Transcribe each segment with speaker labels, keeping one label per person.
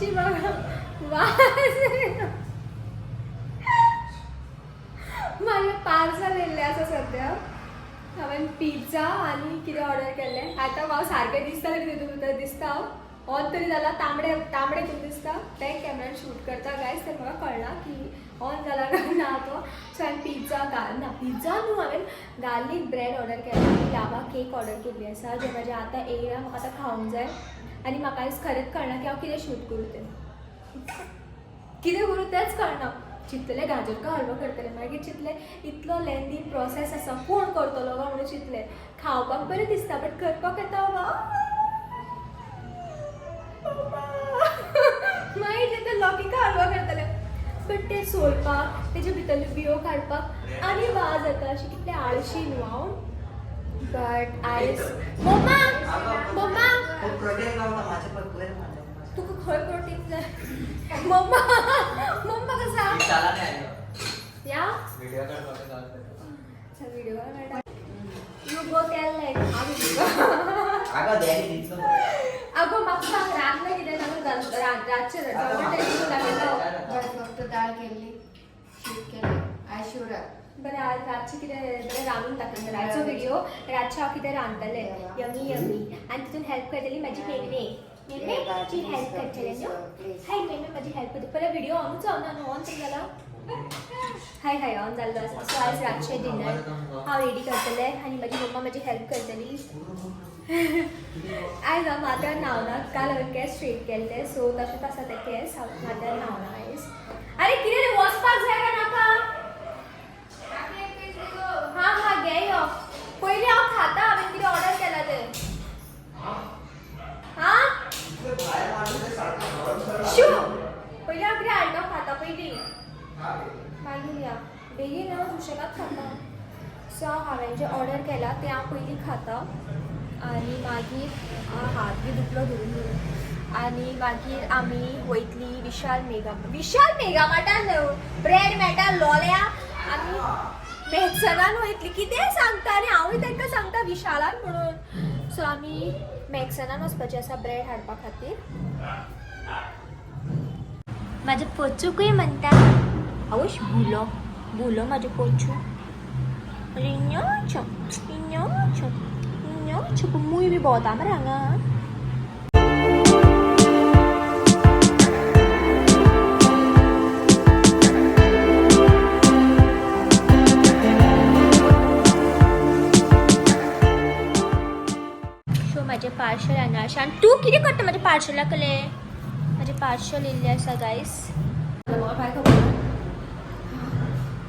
Speaker 1: शी बाबा वास. म्हाजें पार्सल येयल्लें आसा सद्या. हांवें पिझ्झा आनी कितें ऑर्डर केल्लें. आतां हांव सारकें दिसतालें तितून भितर दिसता हांव ऑन तरी जाला तांबडे तांबडे हितून दिसता. बॅक कॅमेरान शूट करता गायज, तर म्हाका कळना की ऑन जाला काय ना तो. सो हांवें पिझ्झा ना पिझ्झा न्हू, हांवें गार्लीक ब्रेड ऑर्डर केला आनी लावा केक ऑर्डर केल्ली आसा, जे म्हाजें आतां येयला. म्हाका आतां खावंक जाय आनी म्हाका आयज खरेंच कळना की हांव कितें शूट करूं तें, कितें करूं तेंच कळना. चिंतलें गाजर का हलवो करतलें, मागीर चिंतलें इतलो लेंदी प्रोसेस आसा, कोण करतलो काय म्हणून चिंतलें. खावपाक बरें दिसता बट करपाक येता वा. मागीर चिंतलें लौकी का हलवा करतलें, बट तें सोलपाक, तेजे भितरल्यो बियो काडपाक आनी वाज येता. अशें कितलें आळशी न्हू हांव. बट आयज मम्मा मम्मा
Speaker 2: प्रोटीन गावता माझ्या पयर मारलें.
Speaker 1: तुका खंय प्रोटीन जाय? मम्मा मम्मा कसा या
Speaker 3: व्हिडिओ काढ.
Speaker 1: व्हिडिओ मेळटा. You go tell like हांव
Speaker 2: अगं डॅडी दिसलो.
Speaker 1: अगो म्हाका सांग, रांदलें कितें ताका? रातचें टोमॅटो दाखयता.
Speaker 4: बरें, फक्त दाळ केल्ली, शीत केलें. आयज शिवराक.
Speaker 1: बरें, आज रातचें कितें बरें रांदून दाखयता. आयचो व्हिडिओ रातचें हांव कितें रांदतलें यमी यमी आनी तितून हेल्प करतली म्हाजी मेमने. मेमने म्हजी हेल्प करतलें न्हू? हाय मेमने, म्हजी हेल्प करता. परत व्हिडिओ ऑनूच जावना न्हू? ऑन तरी जाला? हाय हाय, ऑन जाल्लो आसा. सो आयज रातचें डिनर हांव रेडी करतलें आनी म्हजी मम्मा म्हजी हेल्प करतली. आयज हांव माथ्यार न्हावना. काल हांवें केंस स्ट्रेट केल्ले, सो तशेंच आसा ते केंस. हांव माथ्यार न्हावना आयज. अरे कितें रे, वचपाक जाय काय नाका? हा हा, घे यो. पयलीं हांव खाता, हांवें कितें ऑर्डर केलां तें. हा शू, पयलीं हांव कितें हाडटा खाता पयलीं, मागीर या. बेगीन हांव सुशेगाद खाता. सो हांवें जें ऑर्डर केलां तें हांव पयलीं खाता आनी मागीर हात बी दुखलो धरून धरून. आनी मागीर आमी वयतली विशाल मेगा, विशाल मेगा मार्टान ब्रेड मेळटा लोल्या. आमी मॅक्सनान वयतली. कितें सांगता आनी हांवूय तांकां सांगता विशालान म्हणून. सो आमी मॅक्सनान वचपाचें आसा ब्रेड हाडपा खातीर. म्हाजे पोचूकूय म्हणटा आवश भुलो भुलो. म्हाजे पोचू इन्योचो इन्योचो इन्योचो. मूय बी भोंवता मरे हांगा. सो म्हाजें पार्सल हांगा आसा आनी तूं कितें करता म्हाज्या पार्सला कडेन? म्हाजें पार्सल येयल्लें आसा गायस. म्हाका काय खबर ना,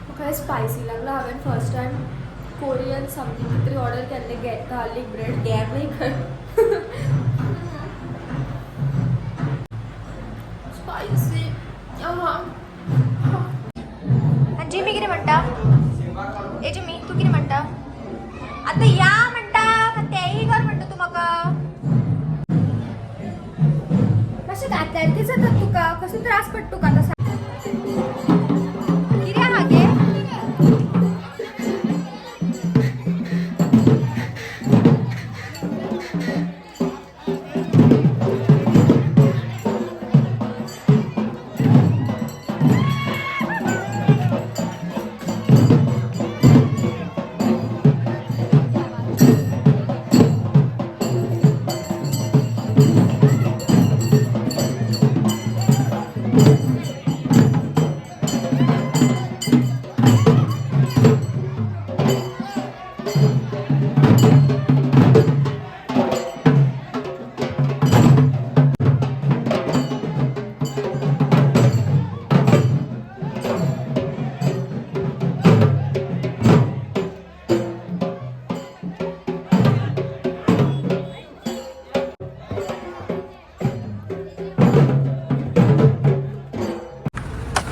Speaker 1: म्हाका स्पायसी लागला. हांवें फर्स्ट टायम कोरियन समथींग कितें तरी ऑर्डर केल्लें, गे गार्लीक ब्रेड गॅर खंय स्पायसी. आनी जिमी कितें म्हणटा? ए जिमी, तूं कितें म्हणटा आतां? या म्हणटा तेंय कर म्हणटा तूं म्हाका. मातशें घातल्यार कितें जाता तुका? कसो त्रास पडटा तुका आतां? सांग, कितें आहा गे?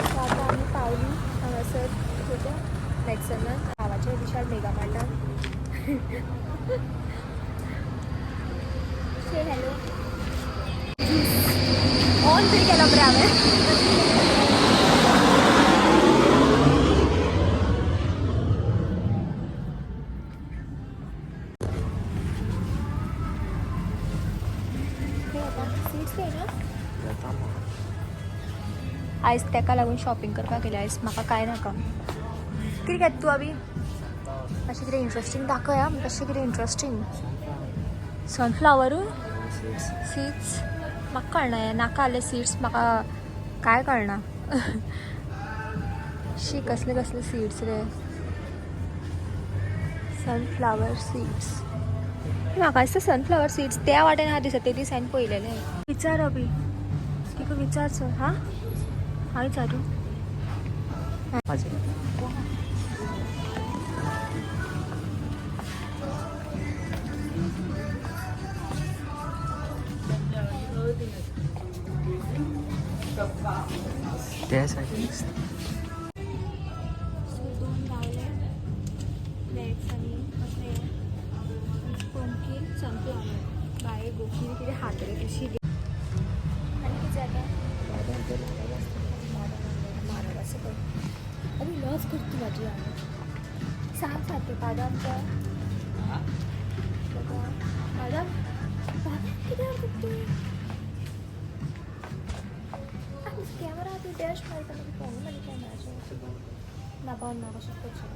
Speaker 1: सो आतां आमी पावली हांगासर खंयच्या मॅक्सनान गांवाच्या विशाल मेगा मार्टान. Say hello. ऑन तरी केला बरें हांवें. खंय वता? सीट्स घेयना. आयज तेका लागून शॉपिंग करपाक गेले. आयज म्हाका कांय नाका. कितें घेता तूं अभी? मातशें कितें इंट्रस्टींग दाखय आं. मातशें कितें इंट्रस्टींग. सनफ्लावरूय सीड्स म्हाका कळना हें. नाका आसले सीड्स म्हाका कांय कळना. शी, कसले कसले सीड्स रे. सनफ्लावर सीड्स म्हाका दिसता. सनफ्लावर सीड्स त्या वाटेन आहा दिसता. ते दीस हांवें पळयलेले. विचार अभी तुका विचार सर. हां, हांव विचारू.
Speaker 2: त्यासाठी
Speaker 1: सो दोन गावले वेज आनी कसले पंपकीन सनफ्लावर. बाय गो, कितें कितें खातले तशी. आनी कितें जाता? म्हारग आसा पळय. अरे लॉस करता भाजी हांवें. सांग सारकें. बादाम जाय. बादाम, बादाम कित्याक तूं कॅमेरा तूं डॅश मारता? मागीर फोन मागीर कॅमेराचेर ना बंद ना. कशें करचें?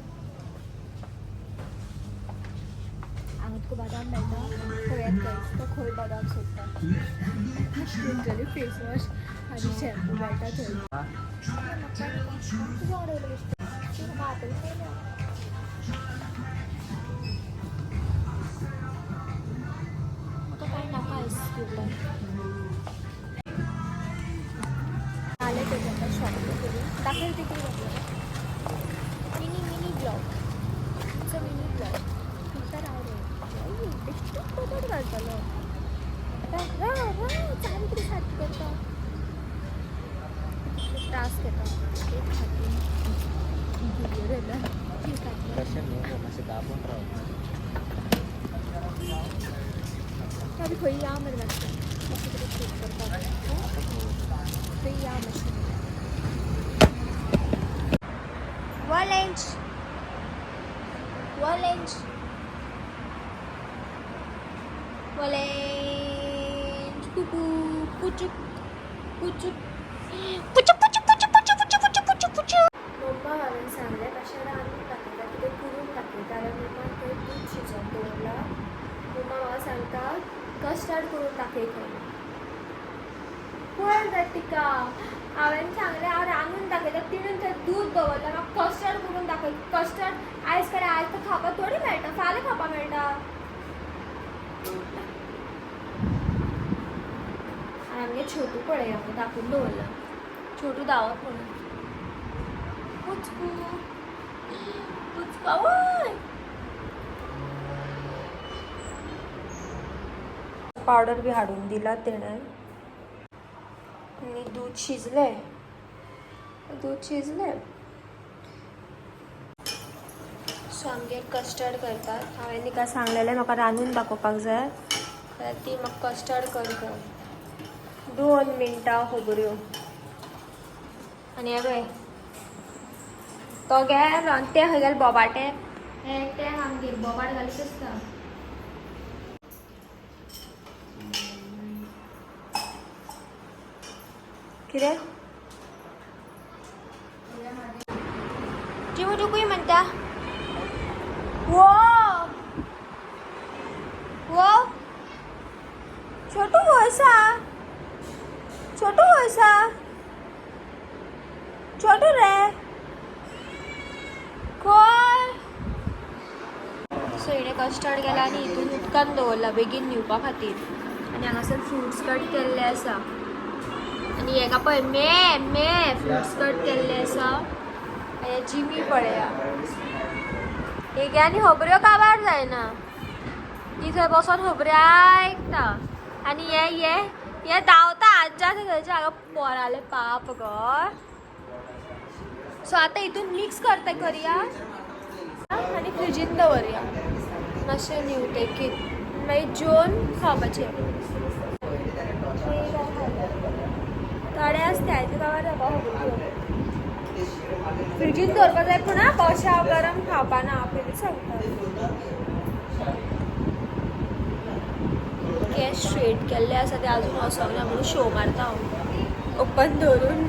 Speaker 1: हांगा तुका बादाम मेळटा. पळयात गायस, तो खंय बादाम सोदता. लिटरली फेस वॉश आनी शॅम्पू मेळटा थंय. तुजें ऑर्डर दिसता. तूं म्हाका हातून पळयल्या. म्हाका कांय नाका आयस घेवपाक. आले तेजे आतां शॉपिंग करून. दाखयल ते कितें घेतलें. मिनी मिनी ब्लॉग, तुमचो मिनी ब्लॉग. तुमच्या राव रे, बेश्टो कबड घालतलो. राव राव राव, चावी कितें सारकी करता. कितले त्रास घेता एक खातीर व्हिडियो.
Speaker 2: तशें न्हू गो, मातशें दाबून राव.
Speaker 1: अभी खंय या मरे मातशें. मातशें कितें शूट करपाक खंय या मातशें. 1 inch, 1 inch, 1 inch. कुकू कुचुक कुचुक पुचुक पुचुक पुचुक पुचुक पुचुक पुचुक पुचुक पुचुक. मम्मा हांवें सांगलें मातशें रांदून दाखयता, कितें करून दाखयता जाल्यार मम्मान थंय दूद शिजोवन दवरलां. मम्मा म्हाका सांगता कस्टर्ड करून दाखय खंय. पळय रे तिका, हांवें सांगलें हांव रांदून दाखयता. तिणें थंय दूद दवरलां. म्हाका कस्टर्ड करून दाखय. कस्टर्ड आयज कडेन आयज तर खावपाक थोडी मेळटा, फाल्यां खावपाक मेळटा. आनी आमगे छोटू पळय, हांगा दाखोवन दवरला छोटू धांवत म्हणून. पुचकू पुचकू आवय. पावडर बी हाडून दिला तेणें. आनी दूद शिजलें, दूद शिजलें. सो आमगेर कस्टर्ड करतात. हांवें तिका सांगलेलें म्हाका रांदून दाखोवपाक जाय जाल्यार ती म्हाका कस्टर्ड कर कर. 2 मिनटां खबऱ्यो. आनी हे पळय, तो गेलो आनी ते खंय गेले बोबाटे. हे ते आमगेर बोबाट घालीत आसता. कितें जिमू तुकूय म्हणटा? वो वो छोटू आसा, छोटू आसा, छोटू रे कोण. सो हिणें कस्टर्ड केला आनी हितून उदकान दवरला बेगीन न्हिवपा खातीर. आनी हांगासर फ्रुट्स कट केल्ले आसा. आनी हेका पळय, मे मे फ्रुट्स कट केल्ले आसा. आनी जिमी पळया हेगे. आनी खबऱ्यो काबार जायना. ती थंय बसोन खबऱ्यो आयकता आनी हे हे हे धांवता आज्जा थंयच्या. हांगा पोराले पाप गो. सो आतां हितून मिक्स करता करया आनी फ्रिजीन दवरया मातशें न्हिवतकीर मागीर जेवन खावपाचें. थोडे आसता इतले काबार जावपा खबर. फ्रिजीन दवरपा जाय पूण आं, कशें गरम खावपा ना. पयलीं सांगता. केंस स्ट्रेट केल्ले आसा ते अजून वचोंक ना म्हणून शो मारता हांव ओपन दवरून.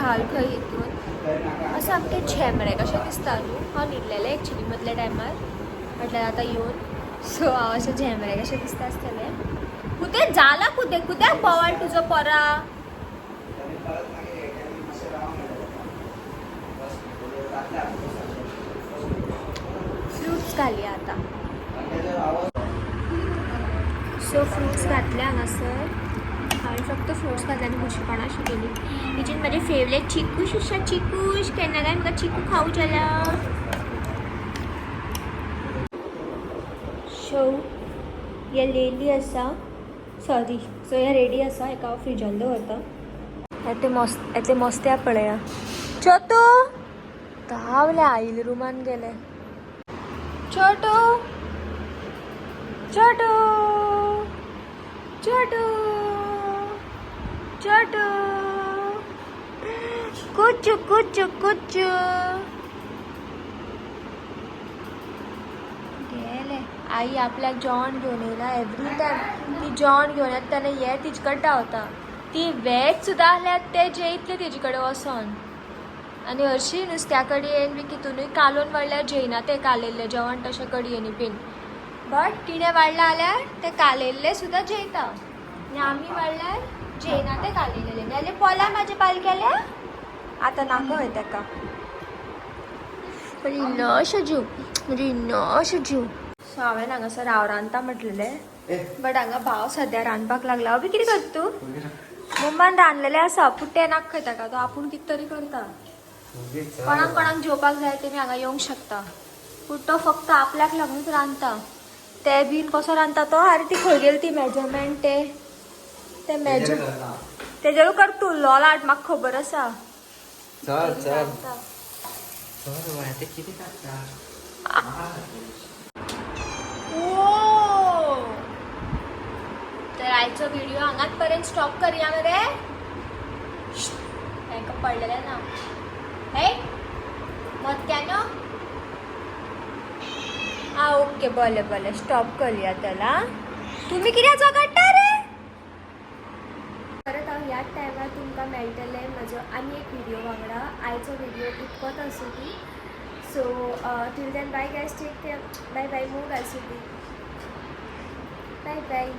Speaker 1: घाल खंय हितून असं सामकें झेमडे कशें दिसता न्हू. हांव न्हिदलेलें एक्चुली मदल्या टायमार, म्हटल्यार आतां येवन सो हांव अशें झेमडे कशें दिसता आसतलें. कुते जाला कुते कुत्याक बोवाळ तुजो पोरा. फ्रुट्स घालया आतां. सो फ्रुट्स घातले हांगासर. हांवें फक्त फ्रुट्स घातले आनी खुशीपणां शिकयली. हिचेन म्हाजे फेवरेट चिकूश आसा. चिकूश केन्ना काय म्हाका चिकू खावं जाल्या. सो हे लेली आसा, सॉरी, सो हे रेडी आसा. हेका हांव फ्रिजान दवरता. येते मस्त येते मस्त्या पळया. छोटू धांवले आईल रुमान गेले. छोटू छोटू छोटू छोटू कुचू कुचू कुचू गेले. आई आपल्याक जेवण घेवन येयला. एवरी टायम ती जेवण घेवन येता तेन्ना हे तिजे कडेन धांवता. ती वेज सुद्दां आसल्यार ते जेयतले तेजे कडेन वचोन. आनी हरशीं नुस्त्या कडेन बी कितूनय कालोवन वाडल्यार जेयना ते कालयल्लें जेवण तशें कडयेनी बीन. बट तिणें वाडलां जाल्यार ते कालयल्लें सुद्दां जेयता आनी आमी वाडल्यार जेयना ते कालयलेलें. नाजाल्यार पोला म्हाजे पालकेल्या आतां नाका हय तेका. म्हणजे इल्लोसो जीव, म्हणजे इल्लोसो जीव. सो हांवें हांगासर हांव रांदता म्हटलेलें, बट हांगा भाव सद्या रांदपाक लागला. अभी कितें करता तूं? मम्मान रांदलेलें आसा पूण तें नाका खंय ताका. तो आपूण कितें तरी करता. कोणाक कोणाक जेवपाक जाय तेमी हांगा येवंक शकता, पूण तो फक्त आपल्याक लागूनच रांदता. ते बीन कसो रांदता तो. आरे ती खंय गेली ती मेजरमेंट? ते ते मेजर तेजेरूय कर तूं लोलाट, म्हाका खबर आसा.
Speaker 2: चल चल.
Speaker 1: रांदता.
Speaker 2: चल, ते किती टाकता?
Speaker 1: ओ, तर आयचो व्हिडिओ हांगाच पर्यंत स्टॉप करया मरे. तांकां पडलेलें ना हे मत्यानो. हा ओके, बरें बरें, स्टॉप करूया त्याला. तुम्ही कित्याक झगडटा रे? परत हांव ह्याच टायमार तुमकां मेळटलें म्हजो आनी एक व्हिडिओ वांगडा. आयचो व्हिडिओ इतकोच आसूं ती. So till then, bye guys, take care, bye bye, मोग आसूं ती, बाय बाय.